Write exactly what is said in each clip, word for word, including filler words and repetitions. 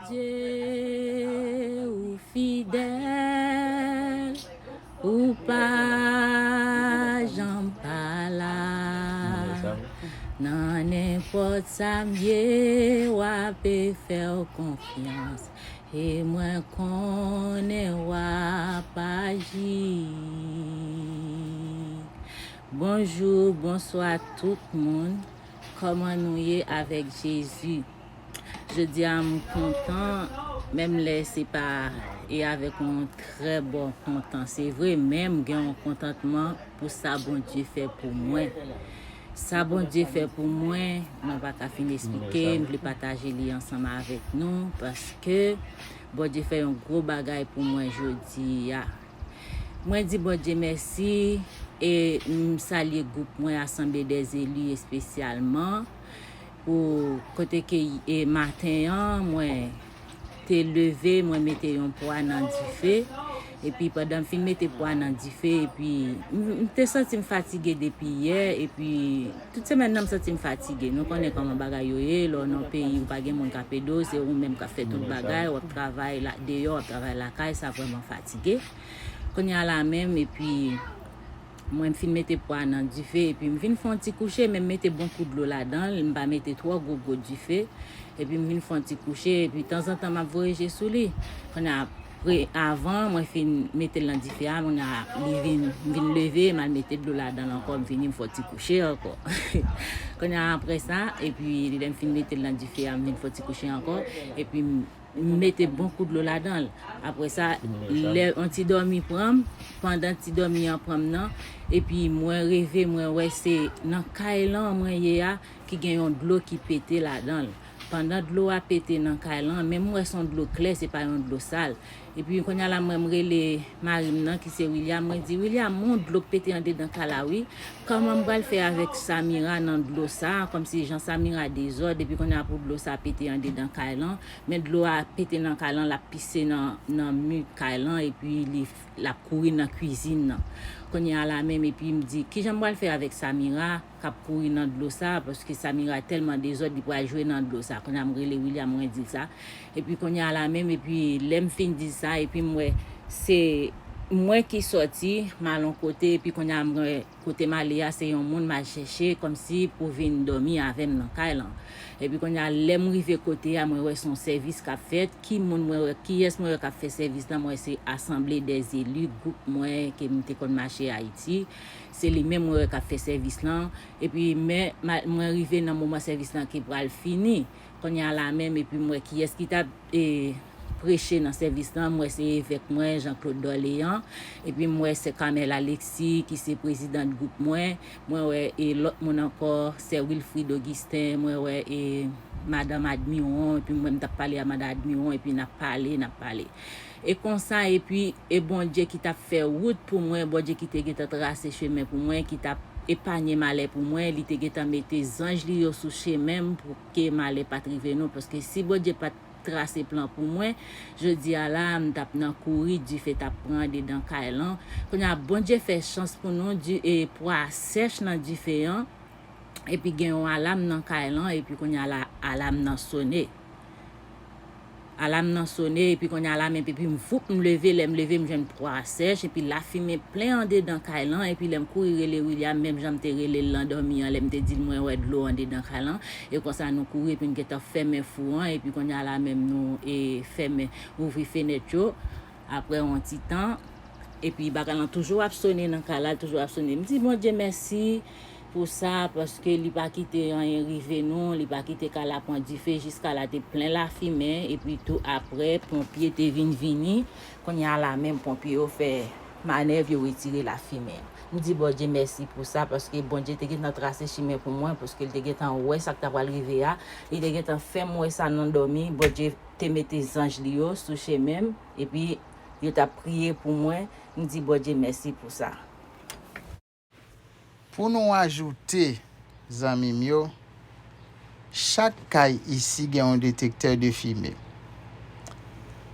Dye ou fidèl, ou pa janm pa la. Nan nenpòt sa m ye, w ape fè w konfyans. E mwen konnen w ap aji. Bonjou, bonswa tout moun. Kòman nou ye avèk Jezi? Jodi a m kontan, menm lè se pa e avèk yon trè bon kontan. Se vre, men m gen yon kontantman pou sa Bondye fè pou mwen. Sa Bondye fè pou mwen, mwen pa ka fin eksplike, m vle pataje li ansanm avèk nou, paske Bondye fè yon gwo bagay pou mwen jodi a. Mwen di Bondye mèsi e m salye gwoup mwen, Asanble dè Zeli espesyalman, pou kote ke e maten an, mwen te leve, mwen mete yon pwa nan dife. Epi pandan m fin mete pwa nan dife, epi m, m te santi m fatige depi yè, epi tout semèn nan m santi m fatige. Nou konnen kòman bagay yo ye, lè w nan yon peyi ou pa gen moun k ap ede w, se ou menm k ap fè tout bagay, w ap travay la, deyò, w ap travay lakay, sa vrèman fatige. Kounye a la menm, epi mwen m fin mete pwa nan dife, epi m vin fè yon ti kouche, men m mete bon kou dlo ladan l, m pa mete twò gwo gwo dife, epi m vin fè yon ti kouche, epi tanzantan m ap voye je sou li. Kounye a, apre, avan mwen fin mete l nan dife a, kounye a li vin, m vin leve, m al mete dlo ladan l ankò, m vini m fè yon ti kouche ankò. Kounye a apre sa, epi lè m fin mete l nan dife a, m vin fè yon ti kouche ankò, epi m m mete bon kou dlo ladan l. Apre sa, lè yon ti dòmi pran m, pandan ti dòmi an pran m nan, epi mwen reve, mwen wè se nan kay lan mwen ye a ki gen yon dlo ki pete ladan l. Pandan dlo a pete nan kay lan, men m wè se yon dlo klè, se pa yon dlo sal. Epi kounye a la, mwen m rele mari m nan ki se William, mwen di, "William, yon dlo k pete andedan kay la wi. Kòman m pral fè avèk Samira nan dlo sa, kòmsi jan Samira dezòd, epi kounye a pou dlo sa pete andedan kay lan?" Men dlo a pete nan kay lan, l ap pise nan, nan mi kay lan, epi li, l ap kouri nan kwizin nan. Kounye a la menm, epi m di, "Kijan m pral fè avèk Samira k ap kouri nan dlo sa? Paske Samira tèlman dezòd, li pral jwe nan dlo sa." Kounye a m rele William, mwen di l sa. Epi kounye a la menm, epi lè m fin di sa, epi m wè se mwen ki sòti, m al yon kote, epi kounye a m wè kote m ale a, se yon moun m al chèche kòmsi pou vin dòmi avè m nan kay lan. Epi kounye a, lè m rive kote a, mwen wè se yon sèvis k ap fèt. Ki moun mwen wè, kiyès mwen wè k ap fè sèvis lan? Mwen wè se Asanble dè Zeli, gwoup mwen ke m te konn mache Ayiti. Se li menm mwen wè k ap fè sèvis lan. Epi men, ma-, mwen rive nan moman sèvis lan ki pral fini. Kounye a la menm, epi m wè kiyès ki t ap, e, preche nan sèvis lan. M wè se evèk mwen, Jean Claude Dorléan. Epi m wè sè Carmel Alexis, ki se prezidant gwoup mwen. Mwen wè, e, lòt moun ankò, sè Wilfrid Augustin. Mwen wè, e, madanm Admiron. Epi mwen, m t ap pale a madanm Admiron. Epi n ap pale, n ap pale. E konsa, epi, e Bondye ki t ap fè wout pou mwen, Bondye ki te gentan trase chemen pou mwen, ki t ap epanye malè pou mwen, li te gentan mete zanj li yo sou chemen m pou ke malè pa t rive nou. Paske si Bondye pa t trase plan pou mwen, jodi a la, m t ap nan kouri, dife t ap pran andedan kay lan. Kounye a, Bondye fè chans pou nou, di, e pwa sèch nan dife an, epi gen yon alam nan kay lan, epi kounye a la, alam nan sone. Alam nan sone, epi kounye a la menm, epi m voup, m leve, lè m leve, m jwenn pwa sèch, epi lafimen plen andedan kay lan, epi lè m kouri rele William, menm jan m te rele l nan dòmi an, lè m te di l mwen wè dlo andedan kay lan, e konsa nou kouri, epi n gentan fèmen fou an, epi kounye a la menm nou, e, fèmen, ouvri fenèt yo, apre yon ti tan, epi bagay lan toujou ap sone nan kay la, toujou ap sone. M di Bondye mèsi pou sa, paske li pa kite anyen rive nou, li pa kite kay la pran dife, jis kay la te plen lafimen, epi tou apre, ponpye te vin vini. Kounye a la menm, ponpye yo fè manèv, yo retire lafimen an. M di Bondye mèsi pou sa, paske Bondye te gentan trase chimen pou mwen, paske l te gentan wè sa k ta pral rive a, li te gentan fè m wè sa nan dòmi, Bondye te mete zanj li yo sou chemen m, epi yo t ap priye pou mwen, m di Bondye mèsi pou sa. Pou nou ajoute, zanmi m yo, chak kay isi gen yon detektè de fimen.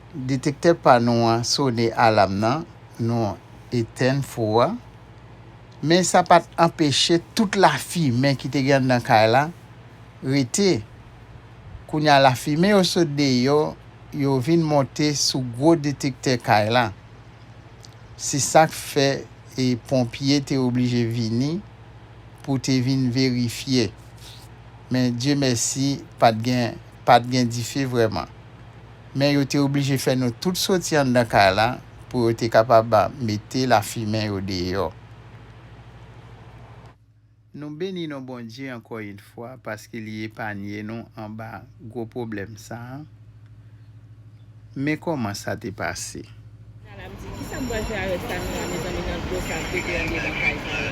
Detektè pa nou an sone alam nan, nou etèn fou a. Men sa pa t anpeche tout lafimen ki te gen anndan kay la rete. Kounye a lafimen yo sot deyò, Yo vin monte sou gwo detektè kay la. Se sa k fè e ponpye te oblije vini pou te vin verifye. Men Dye mèsi, pa t gen, pa t gen dife vrèman. Men yo te oblije fè nou tout soti anndan kay la pou yo te kapab mete lafimen yo deyò. Nou beni non Bondye ankò yon fwa paske li epanye nou anba gwo pwoblèm sa a. Men kòman sa te pase. Nala, m di, "Kisa m pral fè avèk sa, Nala, mezanmi, nan dlo sa k pete andedan kay sa la?"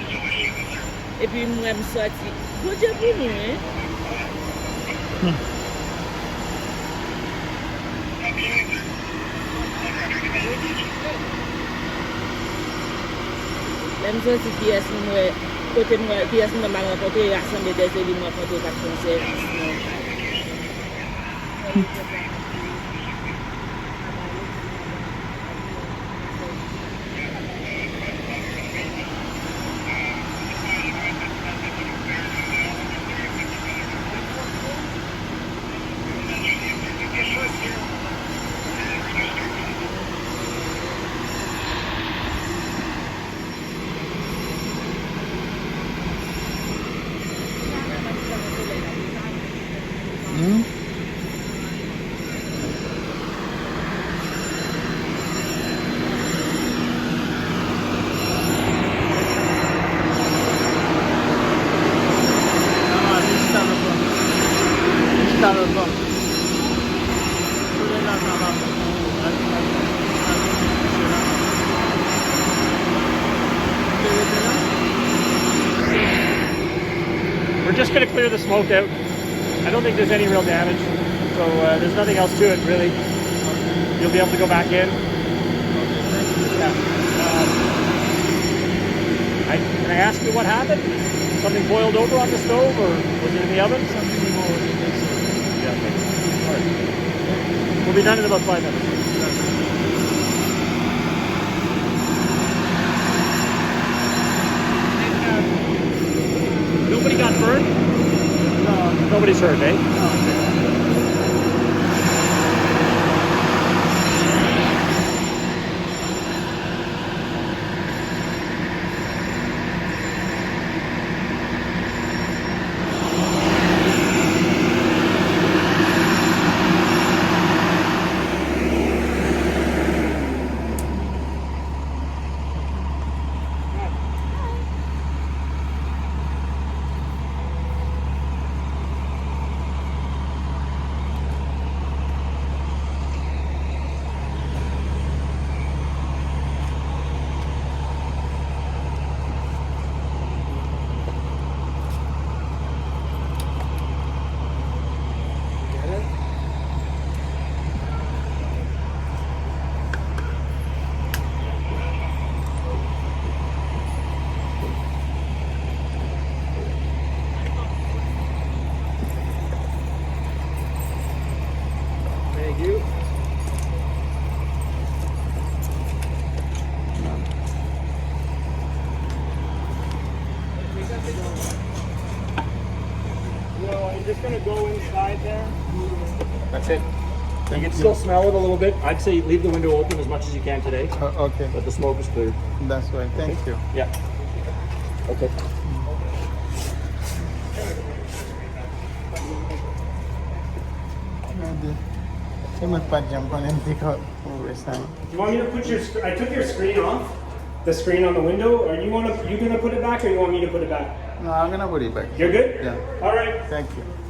Epi m wè m sòti. Bondye pou nou, wi. Hmm. Lè m sòti, kiyès m wè, kote m wè, kiyès m wè m al rankontre, rasanble dèzeli m rankontre k ap fè yon sèvis nan yon kay. Hmm? We're just gonna clear the smoke out. I don't think there's any real damage, so uh, there's nothing else to it really. You'll be able to go back in. Yeah. Um, I, can I ask you what happened? Something boiled over on the stove, or was it in the oven? Something boiled in the stove. Yeah, okay. All right. We'll be done in about five minutes. Nobody got burned? No. Nobody's hurt, eh? No. Thank you. So, I'm just gonna go inside there. That's it. You can still smell it a little bit. I'd say leave the window open as much as you can today. Uh, okay. But the smoke is clear. That's right. Thank you. Yeah. Okay. Gade. Se mwen k pa t janm konnen m te ka wè sa. You want me to put your sc-, I took your screen off, the screen on the window. Are you wanna, you gonna put it back, or you want me to put it back? No, I'm gonna put it back. You're good? Yeah. All right. Thank you.